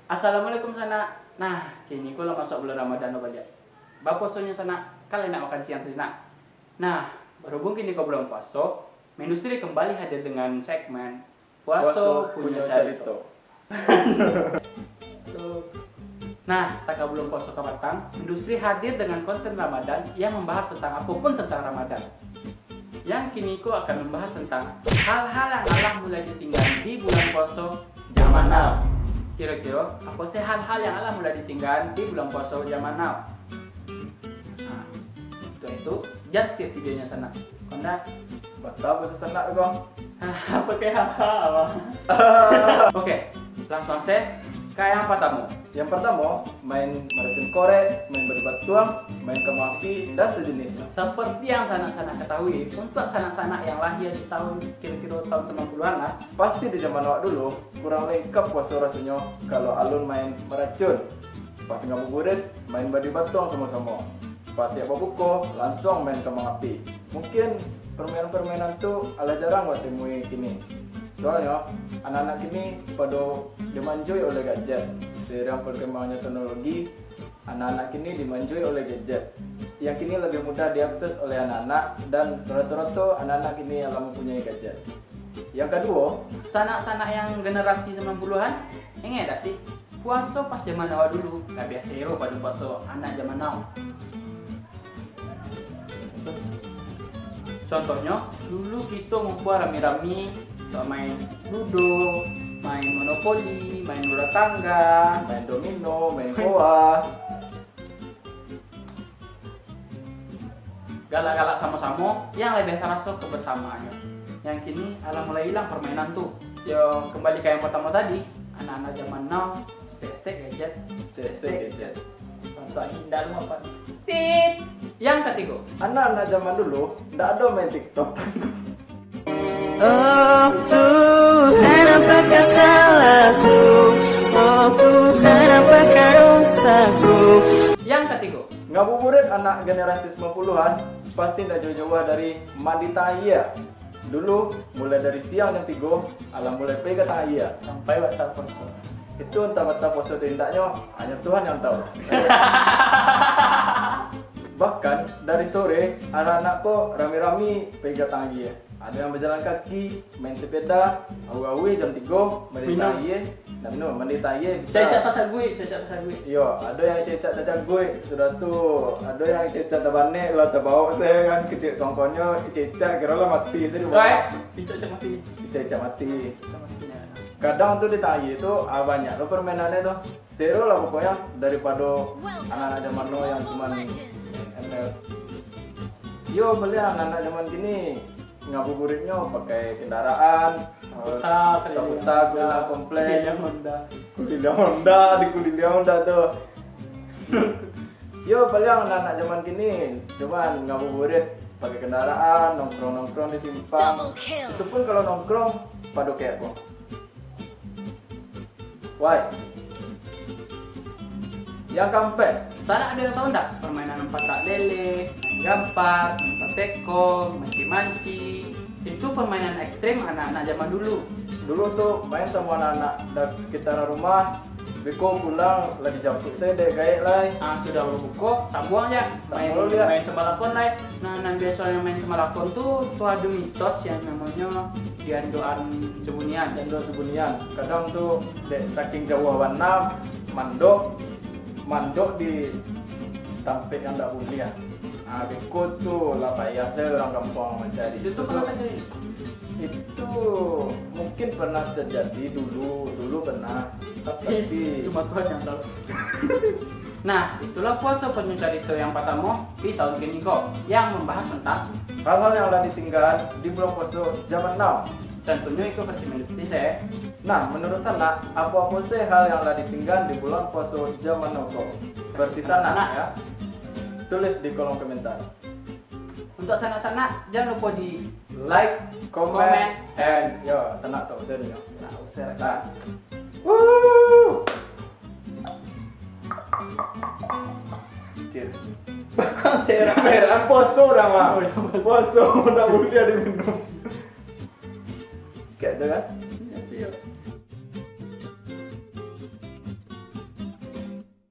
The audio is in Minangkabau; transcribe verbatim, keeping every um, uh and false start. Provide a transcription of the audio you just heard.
Assalamualaikum sanak. Nah, kini ko lah masuak bulan Ramadan lo baliak. Bapuasonyo sanak, kan lah nak makan siang tadi nak. Nah, barubuang kini ko bulan puaso, Industri kembali hadir dengan segmen Puaso Punyo Carito. Nah, taka bulan puaso ka patang, Industri hadir dengan konten Ramadan yang membahas tentang apapun tentang Ramadan. Yang kini ko akan membahas tentang hal-hal yang alah mulai ditinggan di bulan puaso zaman now. Kiro-kiro, apo sih hal-hal yang alah mulai ditinggan di bulan puaso zaman now? Nah, untuk itu, jan skip videonyo sanak. Kok ndak? Bata puaso sanak tu, Kong. Pakai haha, Bang. Oke, langsung se ka yang pertamo. Yang pertamo, main maracun korek, main badi batuang, main kambang api, dan sejenisnya. Seperti yang sanak-sanak ketahui, untuk sanak-sanak yang lahir di tahun, kiro-kiro tahun sembilan puluhan lah, pasti di zaman awak dulu, kurang lengkap puaso rasonyo kalau alun main maracun. Pas ngabuburit, main badi batuang samo-samo. Pas siap babuko, lansuang main kambang api. Mungkin permainan-permainan tu alah jarang wak temui kini. Soalnyo, anak-anak kini pado dimanjoi oleh gadget. Seiring perkembangannya teknologi, anak-anak kini dimanjoi oleh gadget, yang kini lebih mudah diakses oleh anak-anak, dan rato-rato anak-anak kini alah mempunyai gadget. Yang kaduo, sanak-sanak yang generasi sembilan puluhan, ingek dak sih? Puaso pas zaman awak dulu, labiah sero pado puaso anak zaman now. Contohnyo, dulu kito ngumpua rami-rami, main ludo, main monopoli, main ular tangga, main domino, main bola. Galak-galak samo-samo, yang labiah taraso kebersamaannyo. Yang kini alah mulai ilang permainan tu. Yo, kembali ka yang pertamo tadi, anak-anak zaman now, stek-stek gadget, stek-stek gadget. Tonton indah rumah, Pak. Tit. Yang katigo, anak-anak zaman dulu ndak ado main TikTok. Oh Tuhan, apakah salahku? Oh Tuhan, apakah dosaku? Yang katigo, ngabuburit anak generasi sembilan puluhan pasti ndak jauah-jauah dari mandi tang aia. Dulu, mulai dari siang jam tigo, alah mulai pai ka tang aia. Sampai batal puaso. Itu antah batal puaso atau indaknyo, hanyo Tuhan yang tahu. Bahkan, dari sore, anak-anak ko rami-rami pai ka tang aia. Ado yang bajalan kaki, main sepeda, aweh-aweh jam tigo, mandi tang aia, nak minum, mandi tang aia, bisa. Cecak tacaguik, cecak tacaguik. Iyo, ado yang cecak tacaguik, sudah tu, ado yang cecak tabanek, lah tabaok se kan, kecek tongkonnyo, cecak, kiro lah mati se di bawah. Cecak mati. Cecak mati. Cecak mati, ya. Kadang tu di tang aia tu, ah, banyak tu permainannyo tu. Sero lah pokoknyo daripado anak-anak zaman now yang cuman M L. Yo, baliak anak-anak zaman kini ngabuburitnyo pakai kendaraan, taputa, eh, taputa keliling komplek. Keliling Honda. Keliling Honda, di keliling Honda tu. Yo, paling anak-anak zaman kini cuman ngabuburit pakai kendaraan, nongkrong-nongkrong di simpang. Double kill. Itu pun kalau nongkrong pado kek ko. Wai. Yang kaampek. Sanak ado yang tahu ndak? Permainan empat tak lele, main gampar, main pateko, manci-manci. Itu permainan ekstrim anak-anak zaman dulu. Dulu tu main samo anak-anak dari sekitaran rumah, beko pulang lah dijampuik se dek gaek lai. Ah, sudah babuko, sambuang ja. Main, sambuang ja. Main sambalakon lai. Nah, nan biasonyo main sambalakon tu, tu ado mitos yang namonyo diandokan sabunian. Diandokan sabunian. Kadang tu, dek saking jauah bana, mandok, mandok di tampek yang ndak buliah. Ah, beko tu lah payah se urang kampuang mancari. Itu tu pernah terjadi? Itu mungkin pernah terjadi dulu, dulu pernah. Tapi cuma Tuhan yang tahu. Nah, itulah puaso punyo carito yang patamo di tahun kini ko, yang mambahas tantang hal-hal yang lah ditinggaan di bulan puaso zaman now. Tantunyo iko versi Industri se. Nah, menurut sanak, apo-apo se hal yang lah ditinggaan di bulan puaso zaman now ko? Versi sanak, ya. Tulis di kolom komentar. Untuk sanak-sanak, jan lupo di like, comment, and, yo, sanak tau, share nyo. Nah, share. Nah. Woo! Cheers. Bakal share. Share, kan puaso urang mah. Oh, iya, puaso. Puaso, ndak buliah diminum. Kayak tu kan?